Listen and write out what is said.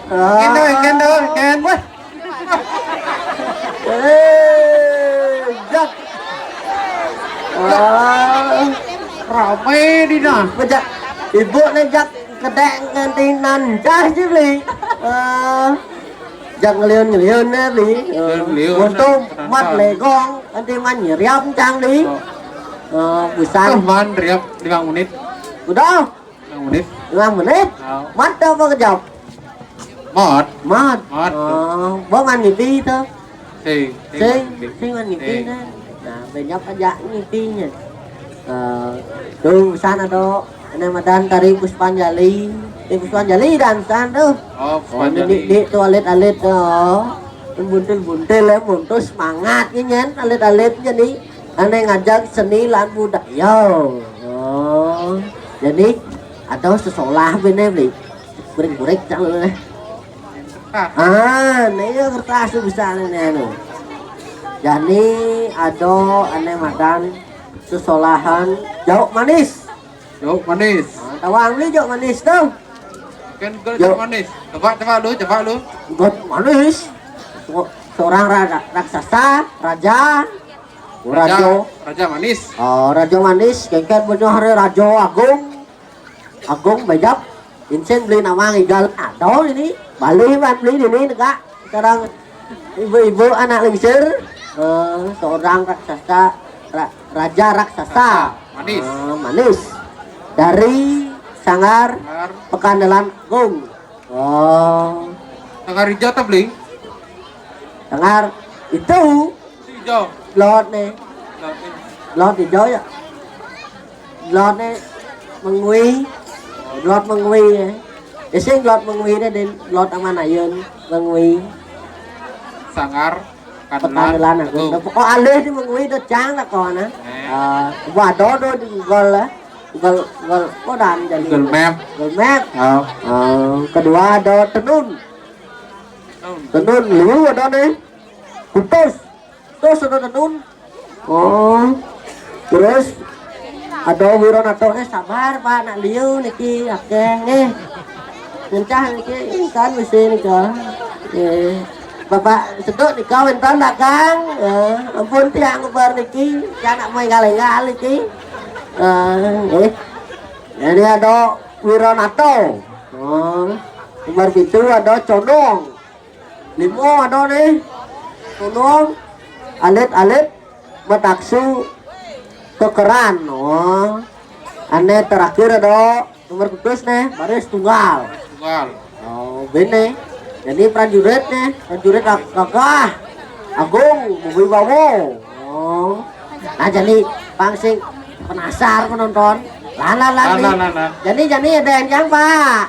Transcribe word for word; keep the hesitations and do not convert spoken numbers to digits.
Ngen dah, ngen dah, ngen. Wah. Eh, jak. Ah, rame di nah. Bejak. Ibu ne jak kedek nganti nan cah je beli. Ah, jak ngeliun-ngeliun ne beli. Ngeliun-ngeliun. Untung mat legong nganti man nyeriap cang beli. Oh. Ah, busan. Tuh, man riap lima menit. Udah. Lima menit. Lima menit. Oh. Mat apa kejap? Mat. Mat. Mat. Oh, bo man ngipi tu. Sing. Sing, sing man ngipi tu. Nah, banyak aja ngipinya. Eh, tu sana tu. Ini madan tari Puspanjali. Tari Puspanjali dan sana tu. Oh, Puspanjali. Ini di, di toilet-alet tu. Buntil-buntil ya, buntul semangat ni nyen, alet-alet jadi. Ane ngajak seni lan budaya. Oh. Jadi ada sesolah bene beli. Burik-burik cang ne. Ah, ne ya kertas tu bisa ne anu. Jadi ada ane madan sesolahan jauk manis. Jauk manis. Ah, tawang ni jauk manis tu. Kan gol jauk manis. Coba, coba lu, coba lu. Jauk manis. Se-, seorang ra-, raksasa, raja, Raja, raja. Raja manis. Oh, raja manis, kengken punya hari raja agung. Agung bejap. Insing beli nama ngigal. Ada ini. Bali man beli ini negak. Sekarang ibu-ibu anak lingsir. Eh, seorang raksasa, ra-, raja raksasa. Manis. Eh, manis. Dari Sanggar. Sanggar. Pekandalan Agung. Oh. Sanggar hijau tak beli? Sanggar itu. Hijau. Lot nih. Lot hijau ya. Lot nih mengui. Lot mengui ya. Ising lot mengui deh, din lot aman ayun mengui. Sanggar. Pekandalan Agung. Pokok alih di mengui do cang lah kau na. Eh. Ah, waduh do di Google lah. Google, Google, kodan jadi. Google Map. Google Map. Oh. Ah, kedua ada tenun. Tenun. Tenun lu ada nih. Putus. Terus ada tenun. Oh. Terus ada Wironato, eh, sabar Pak, nak liu niki akeh nggih. Ngencah niki insan mesti nika. Nggih. Bapak Seduk nika wenten dak, Kang? Eh, ampun tiang ubar niki, tiang nak mau enggal-enggal niki. Eh, nggih. Jadi ada Wironato. Oh. Nomor pitu ada Condong. Limo ada nih. Condong. Alit-alit. Mataksu kekeran. Oh. Ane terakhir ada nomor kudus nih, baris tunggal. Tunggal. Oh, bene. Jadi prajurit nih, prajurit gag-, gagah. Agung, berwibawa. Oh. Nah, jadi pangsing penasar penonton. Lan, lan, lan, lan, nih. Lan, lan, lan. Jadi, jadi ada yang, Pak.